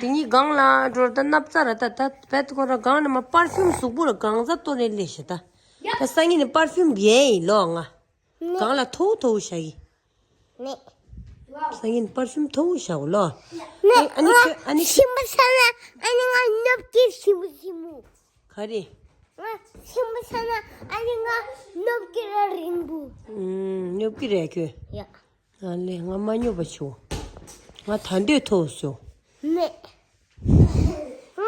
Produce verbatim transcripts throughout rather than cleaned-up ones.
དེ་གཉིས་སྒང་ལ་འགྲོ་ད་སྣབས་རྩ་ར་ད་ད་བད་ཁོ་ར་སྒང་ནས་མ་པར་ཕིའུམ་གཟུགས་པོ་ལ་གང་ཟ་ལྟོ་རེ་ལས་ཤི་ད། ད་སང་ཉིན་ནས་པར་ཕིའུམ་བྱས་ཡིན་ལོ་ང་། གང་ལ་ཐོ་ཐོ་བྱ་གི། ནེ། སང་ཉིན་པར་ཕིའུམ་ཐོ་བྱ་གོ་ལོ། ནེ། ཨ་ནི་ཁྱོད་ཨ་ནི་ཁྱོད། ཞིམ་པོ་ས་ན་ཨ་ནི་ང་ནོབ་ཀྱི་ཞིམ་པོ་ཞིམ་པོ། ག་རེ། ང་ཞིམ་པོ་ས་ན་ཨ་ནི་ང་ནོབ་ཀྱི་ར་རིང་པོ། ཨུམ་ནོབ་ཀྱི་ར་ཁྱོད། ཡ། ང་ལས་ང་མ་ཉོབ་པ་ཆུ། ང་ད་འདོད་ཐོ་སོ། ནེ། ང་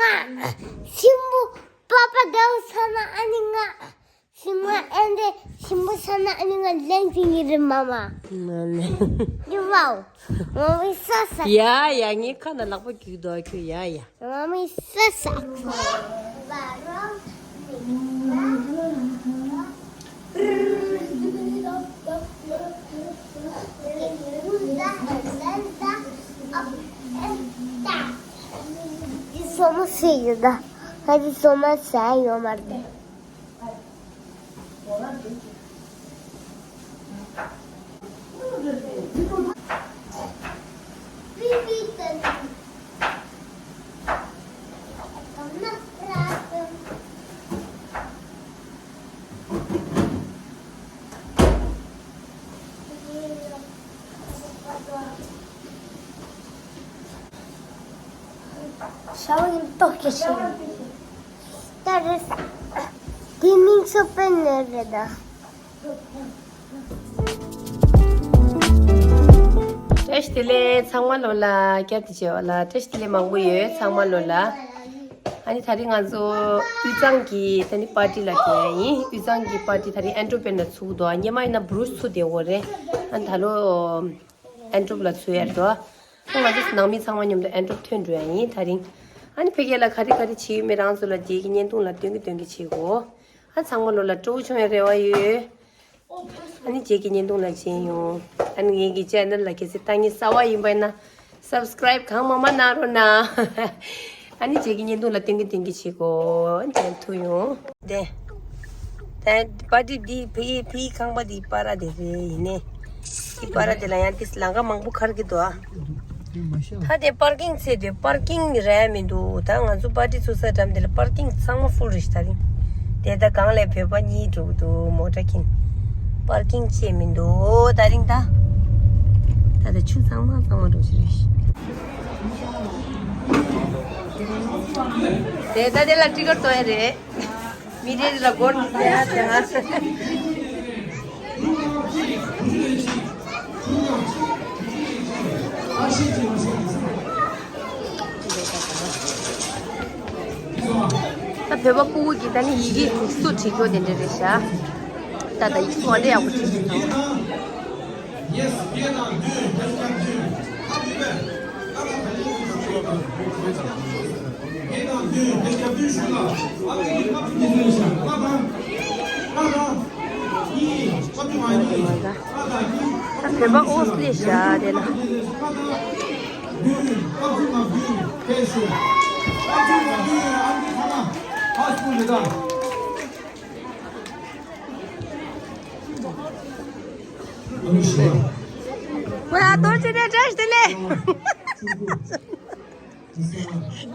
ཞིམ་པོ་པ་པ་དའུ་ས་ན་ཨ་ནི་ང་ཞིམ་མ་ཨན་དེ་ཞིམ་པོ་ས་ན་ཨ་ནི་ང་ལན་ཅིག་ཡིན་རེད་མ་མ། ང་ལན། ཡུ་བའོ། ང་མི་ས་ས། ཡ་ཡ་ངའི་ཁ་ན་ལག་པ་གིག་དོ་ཁྱོད་ཡ་ཡ། ང་མི་ས་ས། འདི་སོ་མ་སེ་ཡོད་ད། ཁ་འདི་སོ་མ་ཟ་ཡོད་མ་རེད། ཤ་བ་ཡིན་ཏོག་གེ་ཤི། ད་རེས་དེ་མིང་སུ་པན་ནེ་རེད་ད། བཀྲ་ཤིས་བདེ་ལེགས་ཚང་མ་ལོ་ལ་བསྐྱར་དུ་མཇལ་བ་ལ་བཀྲ་ཤིས་བདེ་ལེགས་མང་པོ་ཡོད་ཚང་མ་ལོ་ལ། ཨ་ནི་ད་རིང་ང་ཚོ་དབུས་གཙང་གི་ད་ནི་པར་ཊི་ལ་བསྡད་ཡ་ཡིན། དབུས་གཙང་གི་པར་ཊི་ད་རིང་ཨན་ཏྲོ་པན་ལ་ཚུགས་འདུག་སྔོན་མ་ཡིན་ན་བྷུ་རུ་སི་ཚུགས་བསྡད་ཡོད་རེད། ཨ་ནི་ད་ལོ་ཨན་ཏྲོ་པན་ལ་ཚུགས་ཡ་རེད་འདུག་ཨ་ང་ཚོ་ནང་མི་ཚང་མ་མཉམ་དུ་ཨན་ཏྲོ་པན་ཐོན་འགྲོ་ཡ་ཡིན་ད་རིང་། ཨ་ནི་ཕ་གི་ལ་ག་རེ་ག་རེ་བྱེད་ཡོད་མེད་རང་ཚོ་ལ་རྗེས་ཀྱི་བརྙན་ཐུང་ལ་སྟོན་གི་སྟོན་གི་བྱེད་དགོས། ཨ་ཚང་མ་ལོ་ལ་སྤྲོ་བོ་བྱུང་བའི་རེ་བ་ཡོད། ཨ་ནི་རྗེས་ཀྱི་བརྙན་ཐུང་ལ་མཇལ་ཡོང་། ཨ་ནི་ངེད་ཀྱི་ཆེ་ནལ་ལ་གལ་སྲིད་ལྟ་མཁན་གསར་པ་ཡིན་པ་ཡིན་ན་སབ་སི་ཀེ་རེབ་གང་མང་མང་གནང་རོགས་གནང་། ཨ་ནི་རྗེས་ཀྱི་བརྙན་ཐུང་ལ་སྟོན་གི་སྟོན་གི་བྱེད་དགོས་མཇལ་ཐུབ་ཡོང་། དེ། དེ་པར་ཊི་འདི་ཕི་ཕི་ཁང་པ་འདི་པར་ར་དེ་རེད་ཡིན་ནི། འདི་པར་ར་དེ་ལ་ཡང་འདི་ལམ་ཁ་མང་པོ་འཁར་གི་འདུག་ཨ། ད་དེ་པར་ཀིང་ཚད་དེ་པར་ཀིང་ར་མི་འདུག་ད་ང་ཚོ་པར་ཊི་ཚུགས་ས་འགྲམ་དེ་ལ་པར་ཀིང་ཚང་མ་ཕུལ་རེད་ཤག་ད་རིང་། དེ་ད་གང་ལས་བོད་པ་གཉིས་འགྲོ་གི་འདུག་མོ་ཊ་ཁྱིན། པར་ཀིང་ཅིག་མི་འདུག་ད་རིང་ད། ད་ད་ཆུ་གཙང་མ་གཙང་མ་འགྲོ་ཤི་རེད། དེ་ད་དེ་ལ་ཊི་ཀེ་ཊི་གཏོང་ཡ་རེད། མི་རེ་རེ་ལ་སྒོར་དེ་ལྔ་དེ་ལྔ། ད་བོད་པ་ཕྲུ་གུ་གི་ད་ནི་ཡི་གེ་ཡིག་གཟུགས་བྲིས་རྒྱུ་དེ་འདྲ་རེད་ཤག་ད་ད་ཡིག་གཟུགས་འདྲ་ཡག་པོ་བྲིས་ཤག་ད་བོད་པ་ཨོ་སི་ལེ་ཤ་དེ་ལ།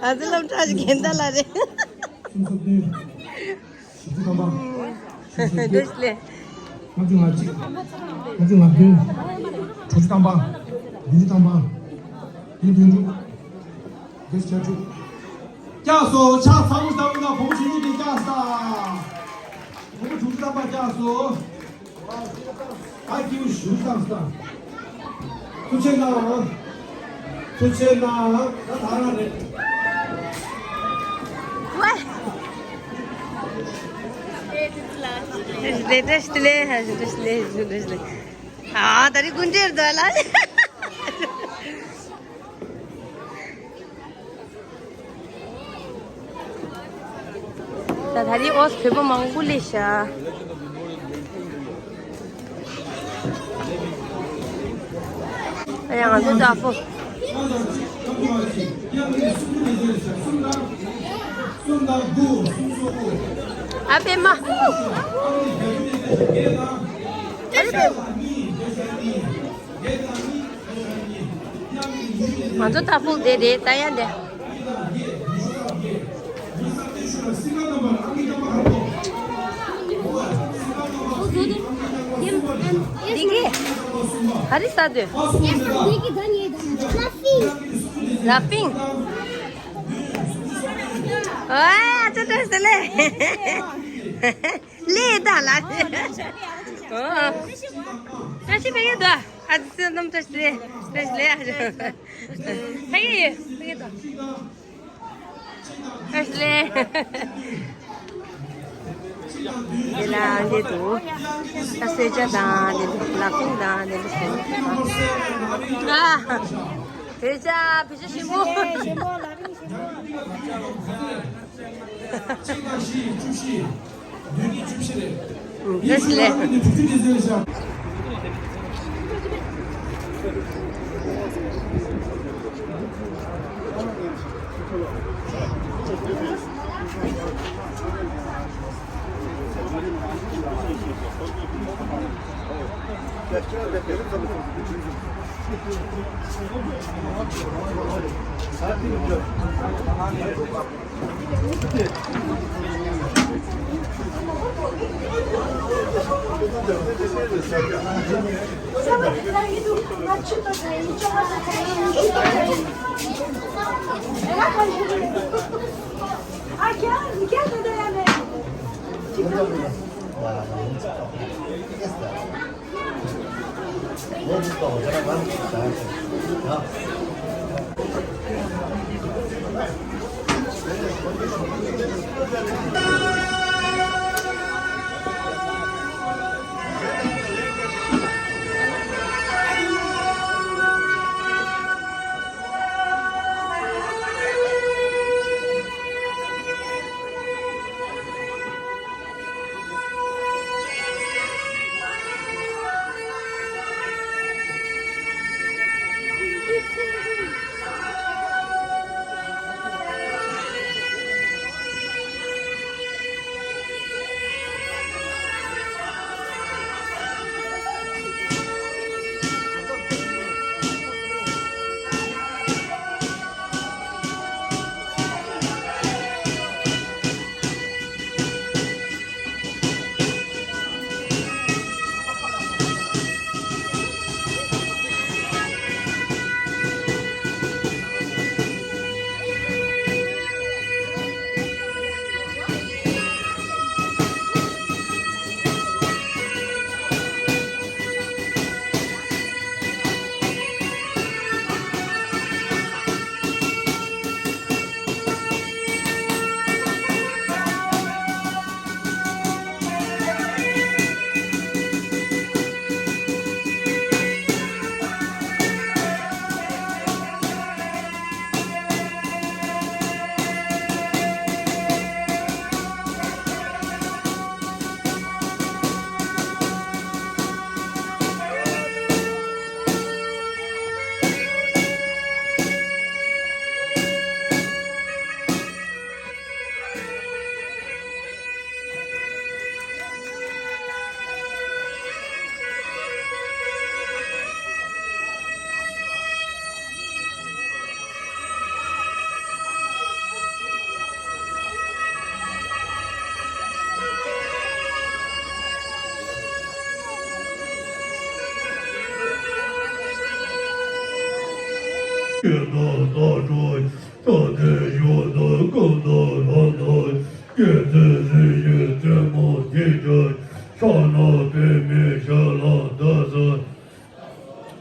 ང་ཚོ་སློབ་གྲྭ་ཞིག་གན་ད་ལ་རེད། བཀྲ་ཤིས་བདེ་ལེགས། ལྔ་བཅུ་ང་གཅིག་ལྔ་བཅུ་ང་བདུན། དྲུག་ཅུ་ཐམ་པ། བདུན་ཅུ་ཐམ་པ། བདུན་བདུན་དྲུག་བརྒྱད་ཅུ་གྱ་དྲུག་བཀྱག་སོ་ཕྱག་ཚ་པོ་ཞིག་བཏང་ན་བུ་མོ་ཆུང་ཆུང་དེ་བཀྱག་ས། བུ་མོ་དྲུག་ཅུ་ཐམ་པ་བཀྱག་སོ། ཨ་ཀྱིའུ་ཞུ་སྟངས་སྟངས། ཐུགས་ཆེ་གནང་། ཐུགས་ཆེ་གནང་། ད་ད་རང་རེད། ཝེ། རེད་རེད་ལེ་ཧ་རེད་ལེ་རེད་ལེ། ཨ་ད་རི་ཀུན་ཏེར་དོ་ལ། ད་ད་རེས་ཨོ་བོད་པ་མང་པོ་སླེབས་ཤག་ཨ་ཡ་ང་ཚོ་ད་ཕོ། ཨ་པེ་མ། ང་ཚོ་ད་ཕུག་བསྡད་རེད་ད་ཡ་འདི། འདི་གི། ག་རེ་ཟ་འདོད། Laughing. ཨ་ཙི་ཙི་ལེ། ལེ་ད་ལ། ཨ་ཅི་ཕ་གི་ད། ཨ་ཙི་ཙི་ནམ་ཏྲ་ལེ། ཏྲ་ལེ། ཕ་གི་ཡོད། ཕ་གི་ད། ཨེ་ལེ། དེ་ལ་འདི་འདུག་ད་གསོལ་ཇ་དང་འདི་འདུག་ལག་ཁུང་དང་འདི་འདུག་ཨ། བོད་ཇ་བོད་ཇ་ཞིམ་པོ། ཨུ། ཨེ་ལེ།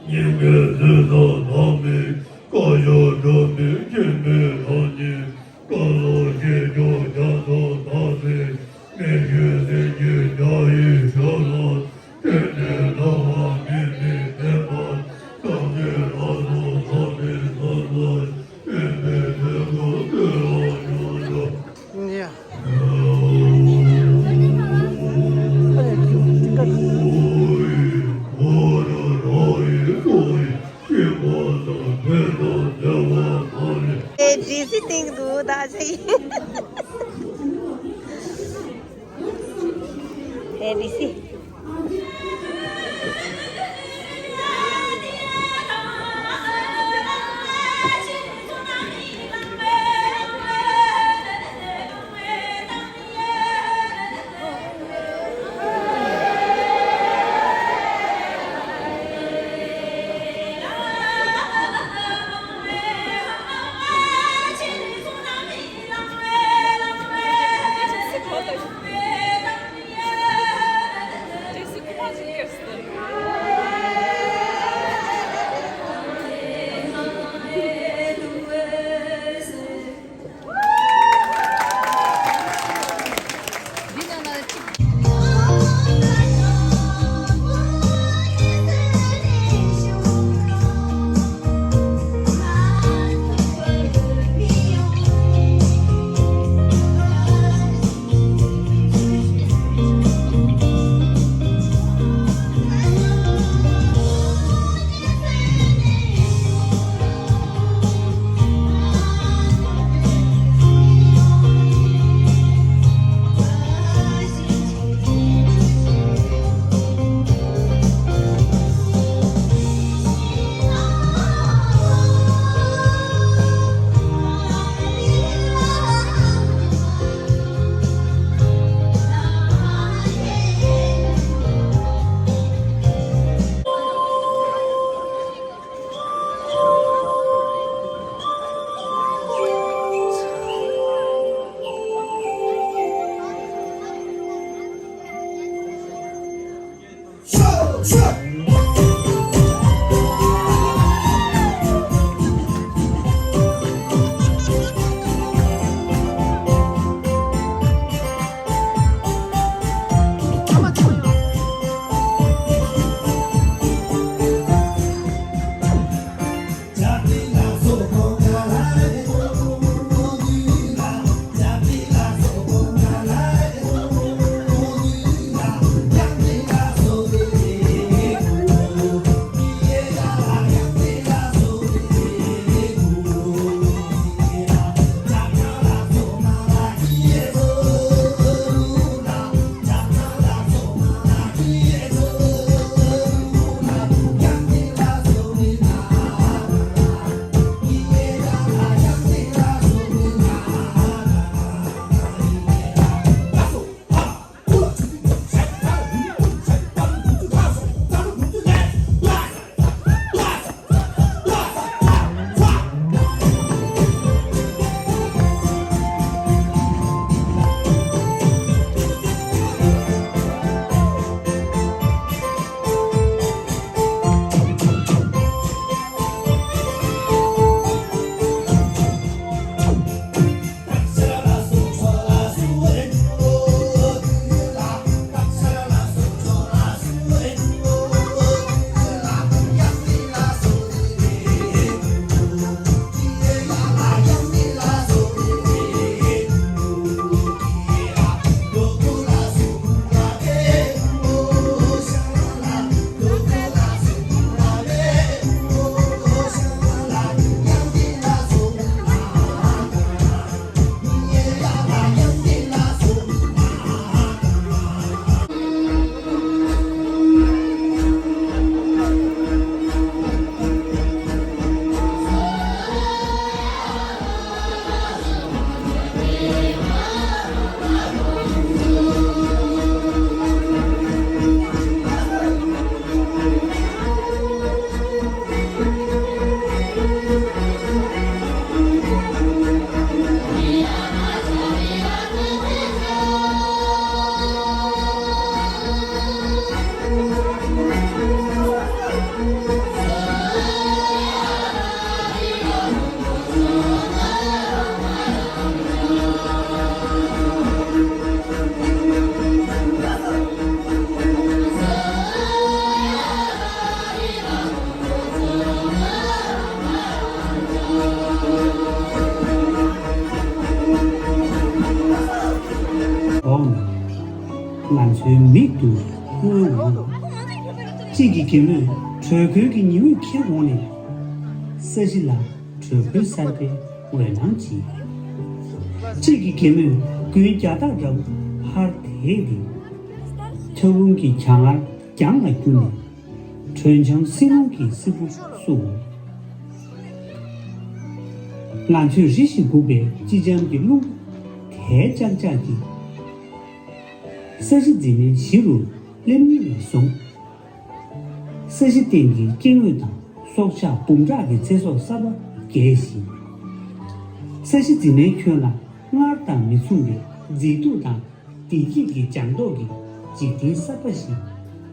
སྙིང་གའི་ཚུལ་དང་ལྷག་མའི་བཀའ་ཡང་སྒྲོན་མེ་སྐྱེ་མེད་རང་ཉིད་བཀའ་སློབ་བཞེས་སྒྲུབ་རྒྱ་མཚོ་དག་སྲིད་མི་བཞུད་སེམས་ཀྱི་རྒྱ་ཡི་ཞབས་ལ་བརྟེན་ནས་ལྷ་བ་མི་མི་བདེན་པ་སངས་རྒྱས་ལ་སོགས་ཐོབ་པའི་ཚུལ་ལ་བརྟེན་པའི་དོན་དུ་བསྟོད་པ་ཡང་སྒྲོག་ཨེ་ཌི་སི་སྟེང་དུ་ད་ཆ་ཡིན། ཨེ་ཌི་སི། འོང་། ང་ཚོའི་མིག་ཏུ་མངོན་འོང་། དཔྱིད་ཀྱི་རྒྱལ་མོས་དྲོད་ཁོལ་གྱི་ཉི་འོད་ཁྱེར་འོང་ནས། ས་གཞི་ལ་དྲོད་ཁོལ་གསར་པའི་འོད་སྣང་སྦྱིན། དཔྱིད་ཀྱི་རྒྱལ་མོས་དགུན་རྒྱ་སྟག་འདྲ་བོ་ཕར་དེད་དེ། འཁྱགས་རོམ་གྱི་བྱ་ངར་རྒྱང་ལ་བསྒྱུར་ནས། དྲོད་འཇམ་བསིལ་རླུང་གི་བསིལ་པོ་བསུ། ང་ཚོས་རི་བཞིན་སྒུག་པའི་དཔྱིད་འཇམ་གྱི་རླུང་དལ་ལྕག་ལྕག་གིས། ས་གཞི་འཛིན་མའི་གཞི་རུ་སླེབས་ཉིན་ནས་བཟུང་། ས་གཞི་སྟེང་གི་སྐྱེ་དངོས་དང་སྲོག་ཆགས་འབུམ་ཕྲག་གི་ཚེ་སྲོག་གསར་པ་རྒྱས་ཤིང་། ས་གཞི་འཛིན་མའི་ཁྱོན་ལ་སྔར་དང་མི་མཚུངས་པའི་མཛེས་སྡུག་དང་བདེ་སྐྱིད་ཀྱི་ལྗང་མདོག་གི་འཇིག་རྟེན་གསར་པ་ཞིག་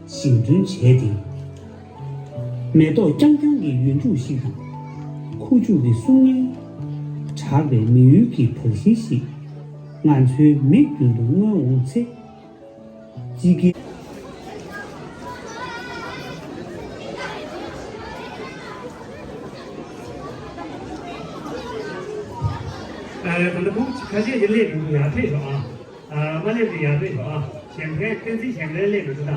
བཞེངས་སྐྲུན་བྱས་ཏེ། མེ་ཏོག་རྐྱང་རྐྱང་གི་ཡུལ་གྲུ་ཞིག་དང་། ཁུ་བྱུག་གི་གསུང་སྙན་གྲགས་པའི་མི་ཡུལ་གྱི་བར་ཤིང་ཞིག་ང་ཚོའི་མིག་མདུན་དུ་མངོན་འོང་ཚེ། ཅིག་གི། ཨ། ད་ལྟ་ཁོང་ཁ་ཤས་ཀྱིས་སླེབས་འདུག་ཡར་ཕེབས་རོགས་ཨ། ཨ། མ་སླེབས་དེ་ཡར་ཕེབས་རོགས་ཨ། གཞན་ཕན་བསྟན་འཛིན་གཞན་ཕན་སླེབས་འདུག་ད།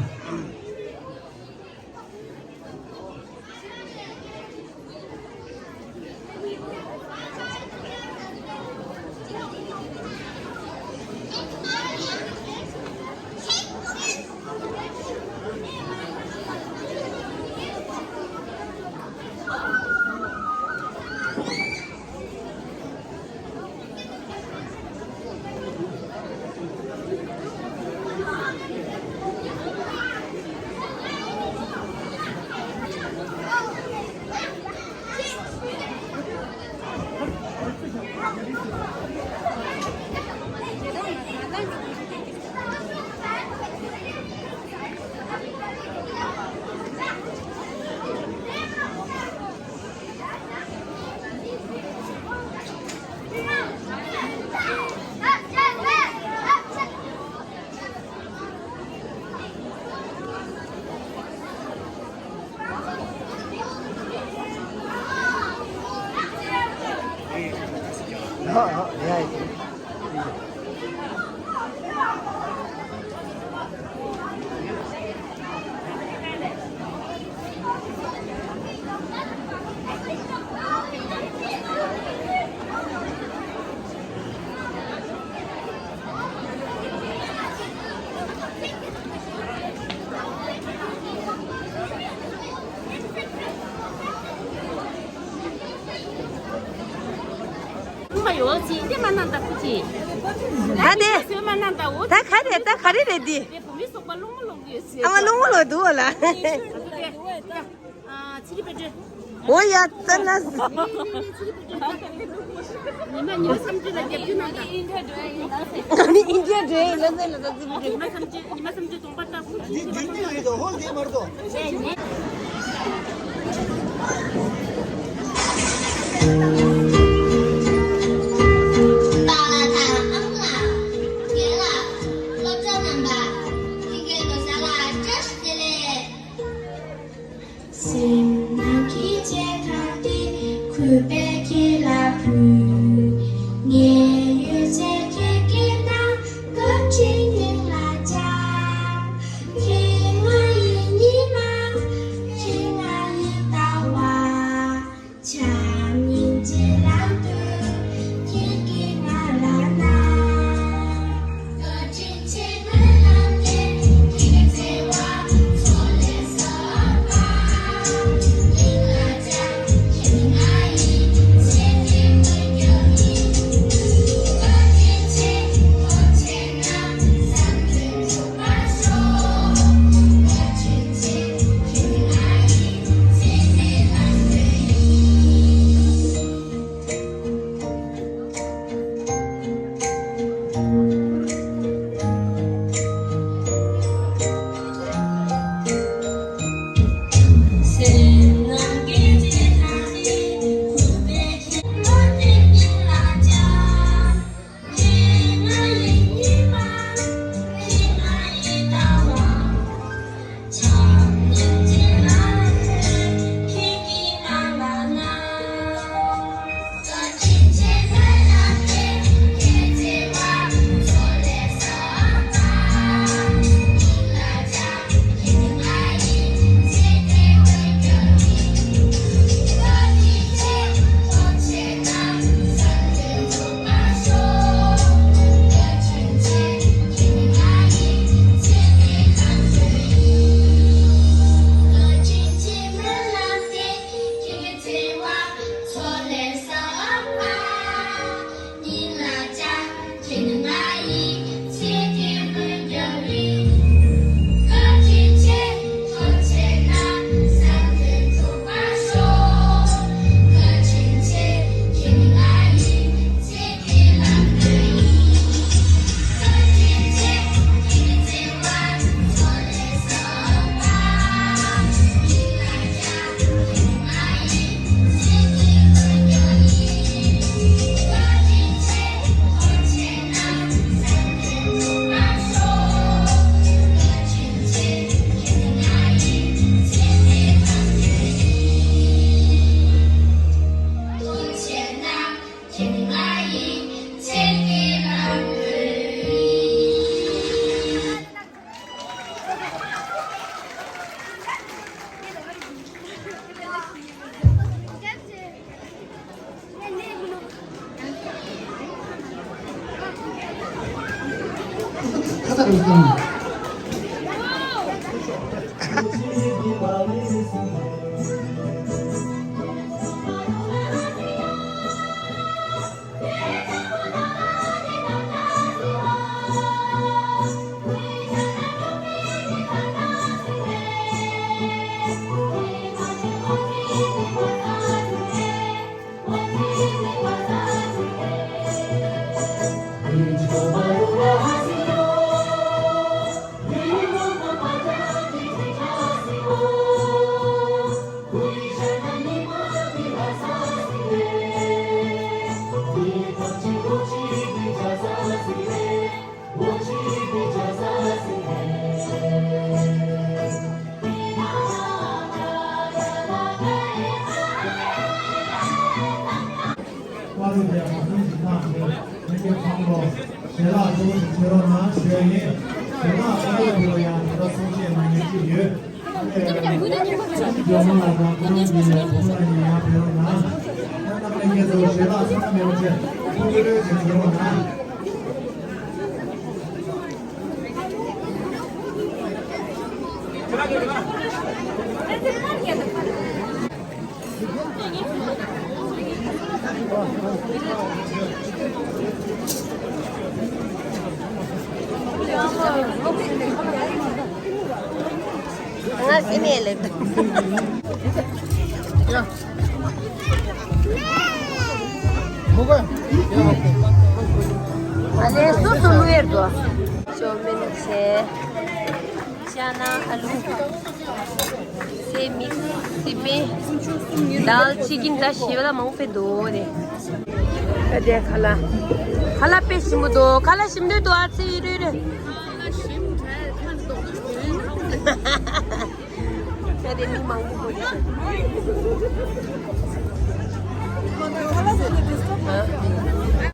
ཁུངས་པ་ཡོད་ཅིག་དེ་མ་གནང་ད་ཁུ་ཅི། ད་དེ། སོས་མ་གནང་ད་འོ། ད་ག་རེ་ད་ག་རེ་རེད་འདི། དེ་བུ་མི་སོག་པ་སློང་མོ་སློང་གི་ཡོད་ཟེར། ཨ་མ་སློང་མོ་ལོ་འདུག་འོ་ལ། ཨ་ཚི་རི་པེ་ཏྲེ། འོ་ཡ་ཙ་ན། ཉི་མ་ཉི་མ་སུམ་ཅུ་ལ་རྒྱབ་རྒྱུ་གནང་དང་། ཨ་ནི་ཨིན་ཌི་ཡ་འགྲོ་ཡིན་ལ་ཟེར་ལ་ད་ཙི་པི་ཏྲེ། ཉི་མ་སུམ་ཅུ་ཉི་མ་སུམ་ཅུ་གདོང་པ་ལྟ་བུ། འདི་འདི་འདི་རེད་དོ་ཧོལ་འདི་མ་རེད་དོ། པཱ་ལགས་དང་ཨ་ཁུ་ལགས། རྒན་ལགས། སློབ་གྲྭ་རྣམ་པ། ལྷན་རྒྱས་ལོ་གསར་ལ་བཀྲ་ཤིས་བདེ་ལེགས། སེམས་ནང་གི་བྱེད་ཐབས་དེ་གུས་པས་ཁྱེད་ལ་ཕུལ། ངའི་ཡོད་ཚད་ཁྱེད་ཀྱི་ནང་སྐབས་ཕྱི་ཉིན་ལ་སྦྱར། ཁྱེད་ང་ཡི་ཉི་མ། ཁྱེད་ང་ཡི་ཟླ་བ། ཆ་སྙིང་རྗེ་ བཀའ་སློབ་དེ་མ་ཟིན་ཞིག་གནང་ཞེས་ལྷན་རྒྱས་ཚང་མ་ཞལ་ལག་གཙོ་བོ་ཞིག་མཆོད་རོགས་གནང་ཞུ་ཡ་ཡིན། ཞལ་ལག་གཙོ་བོ་དེ་ལ་ཡང་དེ་འདྲ་གསུང་བཤད་གནང་མཁན་ཅིག་ཡོད། ཨ་ནི་ཇོ་མོ་ལགས་དང་ཁོང་གི་བུ་མོ་ལགས་ཉིད་ཡང་ཕེབས་རོགས་གནང་། ད་ལྟ་ལྷན་རྒྱས་ཚོ་ཞལ་ལག་ཚང་མ་མེད་པ་བྱས་ཐུགས་རྗེ་ཆེ་ཞུ་རོགས་གནང་། ང་སེམས་ཡས་ལེབ། ཨ་ལས་སོ་སོ་ལུས་ཡས་དགོས། ཅོ་མིན་ཆེ། ཅ་ན་ཨ་ལུ། སེ་མི། སི་པན། དཱལ་ཅི་ཀིན་ད་ཞེས་པ་ལ་མང་པོ་འདུག་རེད། ད་དེ་ཁ་ལག་ཁ་ལག་དཔེ་ཞིམ་པོ་འདུག་ཁ་ལག་ཞིམ་འདོད་འདུག་ཨ་ཙི་ཡི་རེད་རེད། ད་དེ་མི་མང་པོ་འདུག